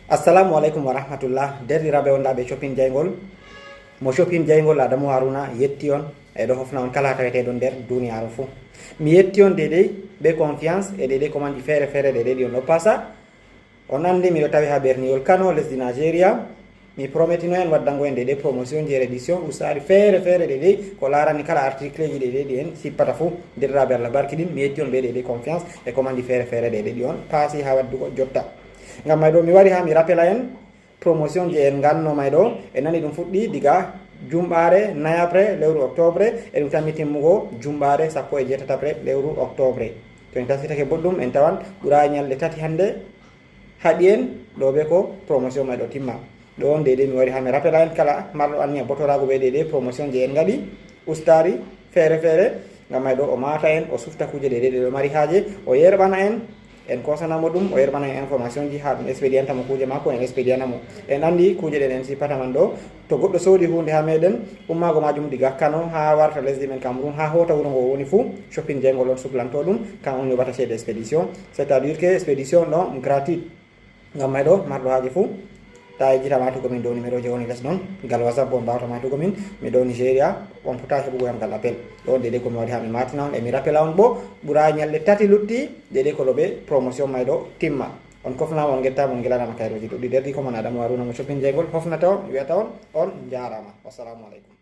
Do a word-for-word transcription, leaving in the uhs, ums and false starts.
Assalamu aleykum wa rahmatullah. Derɗiraaɓe wondaaɓe Shopping Jayngol. Mo Shopping Jayngol, Adamu Haruna yetti on. Eɗo hofna on kala taweteɗon nder duniyaaru fuu. Mi yetti on deydey be confiance e deydey komanji feere feere deydey ɗi on ɗo pasa. On anndi miɗo tawi haa berniwol Kano, lesdi Nigeria. Mi prometino en waddango en deydey promotion ji e réduction ustaari feere feere deydey ko laarani kala article ji deydey ɗi en sippata fuu. Derɗiraaɓe, Allah barki ɗin. Mi yetti on be deydey confiance e komanji feere feere deydey ɗi on pasi haa waddugo jotta. Ngam may ɗo mi wari haa mi rappela en promotion ji en nganno may ɗo. En nani ɗum fuɗɗi diga jumɓaare nayaɓre lewru octobre, e ɗum tammi timmugo jumɓaare sappo e jeetataɓre lewru octobre. To en tasitake boɗɗum, en tawan ɓura ñalɗe tati hannde haɗi en ɗo be ko promotion may ɗo timma. Ɗo on deydey mi wari haa mi rappela en kala marɗo anniya botoraago be deydey promotion ji en ngaɗi ustaari feere feere. Ngam may ɗo o maata en, o sufta kuuje deydey ɗe ɗo mari haaje, o yerɓana en, en kosana mo ɗum, o yerɓana en information ji haa ɗum expedianta mo kuuje maako, en expediana mo. En anndi kuuje ɗen en sippata man ɗo. To goɗɗo soodi huunde haa meɗen, ummaago maajum diga Kano haa warta lesdi men Cameroun, haa hoota wuro ngo o woni fuu, Shopping Jayngol on suklanto ɗum, kan on yoɓata ceede expedition. C'est-à-dire que expedition ɗo gratuit. Ngam may ɗo marɗo haaje fuu, ta yejjita maatugo min dow numéro ji woni les ɗon, gal WhatsApp bo on mbawta maatugo min. Mi ɗo Nigeria, on pota heɓugo yam gal appel. Ɗo on deydey ko mi waɗi haa mi maatina on, e mi rappela on bo, ɓura ñalɗe tati lutti deydey ko ɗo be promotion may ɗo timma. On kofnama, on ngettama, on ngelanama kayreeji ɗuɗɗi. Derɗi ko mon Adamu Haruna mo Shopping Jayngol hofnata on, wi'ata on, on njaarama. Wassalamu aleykum.